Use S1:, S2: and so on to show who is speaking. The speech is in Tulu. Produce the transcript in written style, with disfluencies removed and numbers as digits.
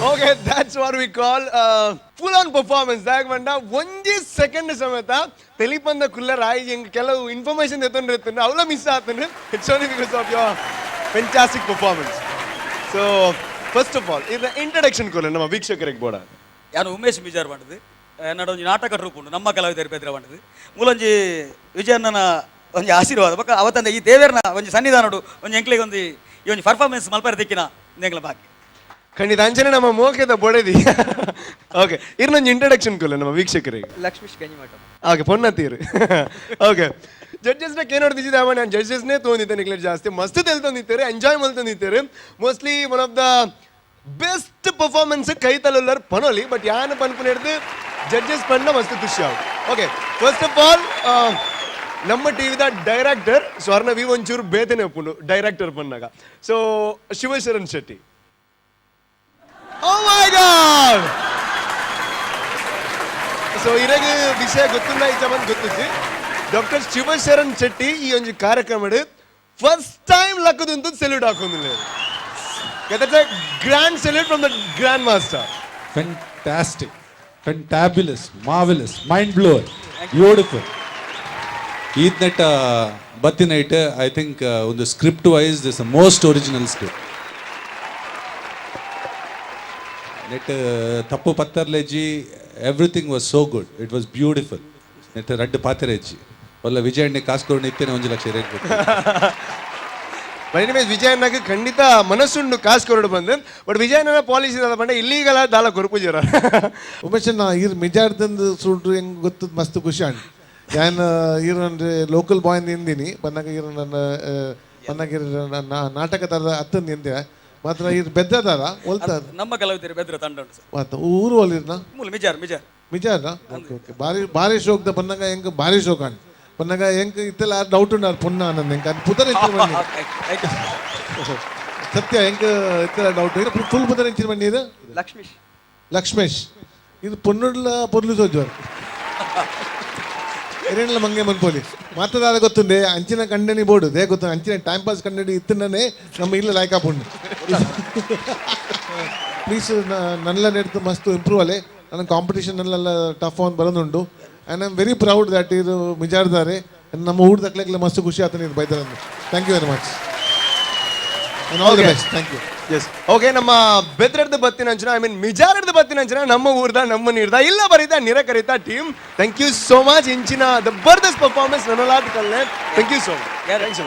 S1: Okay, that's what we call full on performance. ದಾಯೆಗ್ ಪಂಡ ಒಂಜಿ ಸೆಕೆಂಡ್ ಸಮೇತ ತೆಲಿಪಂದ ಕುಲ್ಲರ್ ಆಯ್ ಎಂಕ್ ಕೆಲವು ಇನ್ಫಾರ್ಮೇಶನ್ ಎತ್ತೊಂದಿರ್ತಂಡು, ಅವಲ ಮಿಸ್ ಆತಂಡು. It's only because of your fantastic performance. So first of all ಇರ್ನ ಇಂಟ್ರಡಕ್ಷನ್ ಕೊರ್ಲೆ ನಮ್ಮ ವೀಕ್ಷಕರಿಗೆ ಬೋಡ.
S2: ಯಾನು ಉಮೇಶ್ ಮಿಜಾರ್ ಪಂಡದು. ಎನ್ನಡ ಒಂಜಿ ನಾಟಕ ಟ್ರೂಪ್ ಉಂಡು, ನಮ್ಮ ಕಲಾವಿದರು ಬೆದ್ರ ಪಂಡದು. ಮೂಲೊಂಜಿ ವಿಜಯಣ್ಣನ ಒಂಜಿ ಆಶೀರ್ವಾದ ಬೊಕ್ಕ ಅವತ್ತಂದ ಈ ದೇವೆರ್ನ ಒಂಜಿ ಸನ್ನಿಧಾನಡು ಒಂಜಿ ಎಂಕ್ಲೆಗ್ ಒಂಜಿ ಈ ಒಂಜಿ ಪರ್ಫಾರ್ಮೆನ್ಸ್ ಮಲ್ಪರೆ ತಿಕ್ಕಿನ ಎಂಕ್ಲ ಬಾಕಿ.
S1: ಖಂಡಿತ, ಅಂಚನೆ ನಮ್ಮ ಮೋಕೆದ ಬೊಡೆದಿ. ಓಕೆ, ಇರ್ನೊಂಜಿ ಇಂಟ್ರಡಕ್ಷನ್ ಕೊರ್ಲೆ ನಮ್ಮ ವೀಕ್ಷಕರಿಗೆ.
S3: ಲಕ್ಷ್ಮೀಶ್ ಗಂಜಿಮಠ.
S1: ಓಕೆ, ಪೊನ್ನತೀರು. ಓಕೆ, ಜಡ್ಜಸ್ನ ಕೇನೋಡ್ತಿದ್ದೆ ಅವ. ನಾನು ಜಡ್ಜಸ್ನೇ ತೊಗೊಂಡಿದ್ದೆ. ನಿಕ್ಲೆ ಜಾಸ್ತಿ ಮಸ್ತ್ ತೆಲ್ತೊಂದಿತ್ತಾರೆ, ಎಂಜಾಯ್ ಮಲ್ತೊಂದಿತ್ತಾರೆ. Mostly one of the best performance ಕೈತಲುಲ್ಲರ್ ಪನೋಲಿ, but ಯಾನ್ ಪನ್ಪುನ ಹಿಡ್ದು ಜಡ್ಜಸ್ ಪಂಡ ಮಸ್ತ್ ಖುಷಿ ಆವು. ಓಕೆ, ಫಸ್ಟ್ ಆಫ್ ಆಲ್ ನಮ್ಮ ಟಿವಿದ ಡೈರೆಕ್ಟರ್ ಸ್ವರ್ಣ ವಿ ಒಂಚೂರು ಬೇತನೆ ಒಪ್ಪುಂಡು ಡೈರೆಕ್ಟರ್ ಪನ್ನಾಗ. ಸೊ ಶಿವಶರಣ್ ಶೆಟ್ಟಿ. ಓ ಮೈ ಗಾಡ್! ಸೊ ಇರಗ ವಿಷಯ ಗೊತ್ತಿಲ್ಲ, ಈ ಬಂದು ಗೊತ್ತಿತ್ತು. ಡಾಕ್ಟರ್ ಶಿವಶರಣ್ ಶೆಟ್ಟಿ ಈ ಒಂಜಿ ಕಾರ್ಯಕ್ರಮಡ್ ಫಸ್ಟ್ ಟೈಮ್ ಲಕ್ಕದಂತ ಸೆಲ್ಯೂಟ್ ಹಾಕೊಂದಿಲ್ಲ. That's a grand salute from the grand master.
S4: Fantastic, fantabulous, marvelous, mind blower, beautiful. ಈತ್ ನೆಟ್ ಬತ್ತಿ ನೈಟ್ I think ಒಂದು script wise this most original script. Net ತಪ್ಪು ಪತ್ತರ್ಲೆಜ್ಜಿ. Everything was so good, it was beautiful. Net ರಡ್ಡ್ ಪಾತೆರೆಜ್ಜಿ ಒಲ್ಲ. ವಿಜಯಣ್ಣೆ ಕಾಸ್ಕೊಡು ಇತ್ತೇನೆ 1 ಲಕ್ಷ ರೇಟ್.
S1: ಬಟ್ ಎನಿವೇಸ್, ವಿಜಯಣ್ಣಗೆ ಖಂಡಿತ ಮನಸ್ಸುಂಡು ಕಾಸು ಕೊರಡು ಬಂದು. ಬಟ್ ವಿಜಯಣ್ಣನ ಪಾಲಿಸಿ ಪಂಡ ಇಲ್ಲೀಗಲ್ ದಾಲ ಕೊರ್ಪುಜರ.
S5: ಉಮೇಶ್, ಈರ್ ಮಿಜಾರ್ದಂದು ಸುಡ್ರು ಹೆಂಗ್ ಗೊತ್ತದ, ಮಸ್ತ್ ಖುಷಿ ಆಂಡ್. ಯಾನ್ ಈರ್ ಅಂದ್ರೆ ಲೋಕಲ್ ಬಾಯ್ ಇಂದಿನಿ ಪನ್ನಾಗ ಈರ್ ನನ್ನ ಪನ್ನಾಗ ಈರ್ ನಾಟಕ ತರ ಅತ್ತಂದು ಎಂದೆ ಮಾತ್ರ. ಈರ್ ಬೆದ್ದದಾರ ಒಲ್ತಾರ?
S2: ನಮ್ಮ ಕಲಾವಿದರು ಬೆದ್ರ ತಂಡ ಉಂಟು ಸರ್.
S5: ಮಾತ ಊರು ಒಲಿರ್ನ?
S2: ಮೂಲ ಮಿಜಾರ್, ಮಿಜಾರ್.
S5: ಮಿಜಾರ್ನ. ಓಕೆ ಓಕೆ ಬಾರಿ ಬಾರಿ ಶೋಕ್ದ. ಪನ್ನಾಗ ಹೆಂಗ್ ಬಾರಿ ಶೋಕ್ ಆಂಡ್. ಪನ್ನಾಗ ಹೆಂಗ್ ಇತ್ತೆಲ್ಲ ಡೌಟ್ ಉಂಡು ಪೊನ್ನ ಆನಂದ್ ಹೆಂಗ್ ಅದು ಪುದರ್ ಎಂಚಿನ ಬನ್ನಿ?
S2: Thank you.
S5: ಸತ್ಯ, ಹೆಂಗ್ ಇತ್ತೆಲ್ಲ ಡೌಟ್. ಫುಲ್ ಪುದರ್ ಎಂಚಿನ ಬನ್ನಿ ಇದು?
S3: ಲಕ್ಷ್ಮೀಶ್.
S5: ಲಕ್ಷ್ಮೇಶ್. ಇದು ಪೊನ್ನುಡ್ಲ ಪೊರ್ಲು ತೋಜುವರು ಎರೇನ್ಲ ಮಂಗೆ ಮನ್ಪೋಲಿ ಮಾತದಾದ ಗೊತ್ತುಂಡೆ. ಅಂಚಿನ ಕಂಡನಿ ಬೋರ್ಡು they ಗೊತ್ತು. ಅಂಚಿನ ಟೈಮ್ ಪಾಸ್ ಕಂಡನಿ ಇತ್ತನೇ ನಮ್ಮ ಇಲ್ಲ ಲೈಕ್ ಆಪುಂಡು. ಪ್ಲೀಸ್, ನಲ್ಲ ನೆಡ್ತು ಮಸ್ತ್ ಇಂಪ್ರೂವ್ ಅಲ್ಲೇ. ನನ್ನ ಕಾಂಪಿಟೇಷನ್ ನಲ್ಲೆಲ್ಲ ಟಫ್ ಆನ್ ಬರೋದುಂಟು. And I am very proud that ಇದು ಮಿಜಾರ್ದಾರೆ ನಮ್ಮ ಊರ್ ದಕ್ಲೆಗ್ಲ ಮಸ್ತ್ ಖುಷಿ ಆತನ ಇದು ಬೈದರಂದು. Thank you very much and all the best. Thank you.
S1: S, okay, ನಮ್ಮ ಬೆದ್ರಡ್ದು ಬತ್ತಿನ ಅಂಚನ, I mean ಮಿಜಾರಡ್ದು ಬತ್ತಿನ ಅಂಚನ, ನಮ್ಮ ಊರ್ದ ನಮ್ಮ ನೀರ್ದ ಇಲ್ಲ ಬರೀತ ನಿರ ಕರೀತ team, thank you so much. ಇಂಚಿನ the ಬರ್ದಸ್ ಪರ್ಫಾರ್ಮೆನ್ಸ್ ನನ್ನಲಾದ ಕಲ್ಲೆ. Thank you so much, thanks.